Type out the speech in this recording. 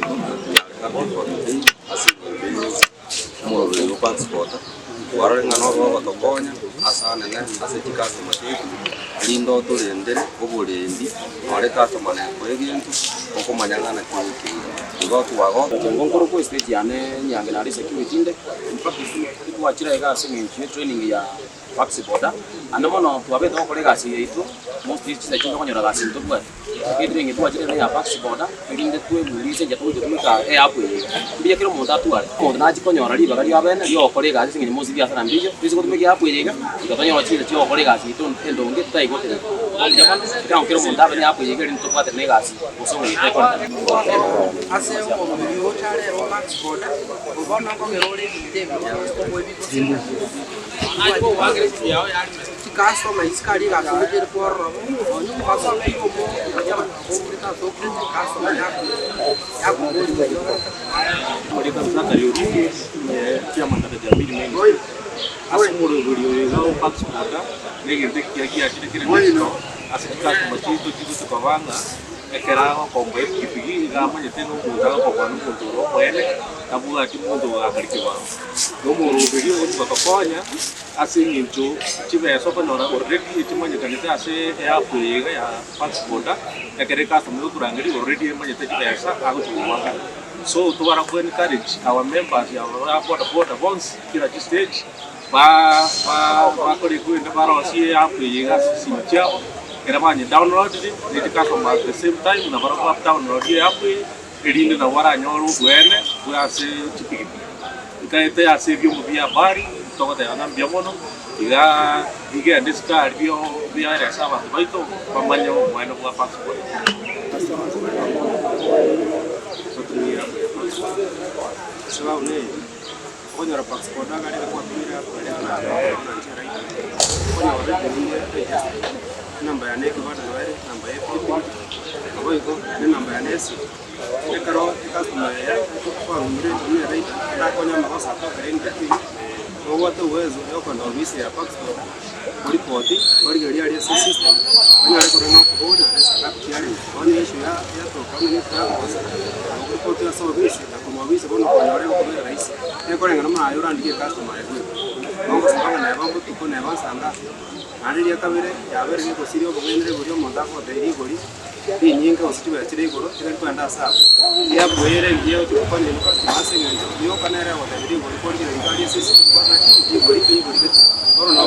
Ase engencho y'omoroberi o Pax Boda, twarore ng'a nobe ogotokonya ase anene ase chicustomer chiaito, erinde otorendere oborendi nore customer nekoa egento okomanya ng'a naki ogokeira. Igo twago. Chengo nkorokwa estage yane nyange nare security inde, in fact twachire iga ase eng'encho ye training ya Pax Boda, ande mono twabete gokora egasi eye yaito mostly chinsa chinde okonyora gasi ntobwati. Etraining twachire ere ya Pax Boda erinde tweburise inche togocha tumeka eapp eye iga. Mbuya kera omonto atware, omonto nachia konyora ribaga ria bene ria ogokora egasi ase eng'encho mostly ebiasara mbiyo, toise gotumeka eapp eye iga, goika tonyore chinsa chia ogokora egasi yaito endonge totaigoterera. Bono mbuya mono, ekerango kera omonto abe ne app eye iga erinde tobwatane na egasi gose omoyega ekoreka. Ase omorweri ocha arere o Pax Boda, bono nkogera ore ebinto ebi gose Chikastoma echi chikare egasi ere kwororoba, nonye omogaso obeire omonge nonya abanto bakoburete ase okoreta ekastoma yakoboria Korika Zachary Oruge, chairman Daraja Pili Ministry. Ase omoroberi oyo iga o Pax Boda, negento ekiya giachire kere digital ase chikastoma chiaito chigocha koba ng'a ekero agokomboa epikipiki iga amanyete ng'a omonto agokomboa nomonto ore omoene tabwati monto ogakari kibago. Nomoroberi ogochi gotokonya ase eng'encho chibesa okonyora already echimanyekanete ase eapp eye iga ya Pax Boda, ekero ecustomer egokorangeria already emanyete chibesa agochi gogoakana. So tobara ko encourage our members aba ba boda boda bonsi kera chistage ba ba bakore korende barosie eapp eye iga ase chisimi chiabo, ekero banye downloadire, ne chicustomer at the same time nabarabwo ba download eapp eye. Erinde nabo baranyore obweene bwa ase chipigipigi. Nkaete ase ebiombo bia habari, togoteba ng'a mbuya mono, iga bigende isiko aria bio biaerese abanto baito bamanye obweene bwa passport. Okonyora Pax Boda iga rende kwatumire app eria na korora nchera ime, okonyora ebinyinyi registered, enamba yane ekebande nabo ere, enamba ya epikipiki, naboigo na enamba yane ya esimi. Ekero ecustomer eye kwarumire ime eraida, erakonye amagoso atokere in between, nobwate uwezo ya okogenda ofisi ya Pax Boda, oripoti, origereria aria ase esystem, onyare korora ng'a okoboria ase ngapi chiarenge. Bono issue ya yatoka onye netaragosa, nabo okoripoti ase ofisi. Korwa obise bono okonyora egokobera rahisi, ekoreng'ana buna aye orandike ecustomer aye bweka. Nogosaba ng'a neba botuko neba nsangapi, naende eria kabere yabere gegosiria obong'ainere boria omonto agotebia rigori rinyinge gose chibesa chire igoro chire kogenda ase abwo. Yabuere engiya egochi gokonya intwe customer ase eng'encho yoka nere egotebia rigori korigereria iga aria ase esiko ng'a rigori rigori gete. Bono nabo.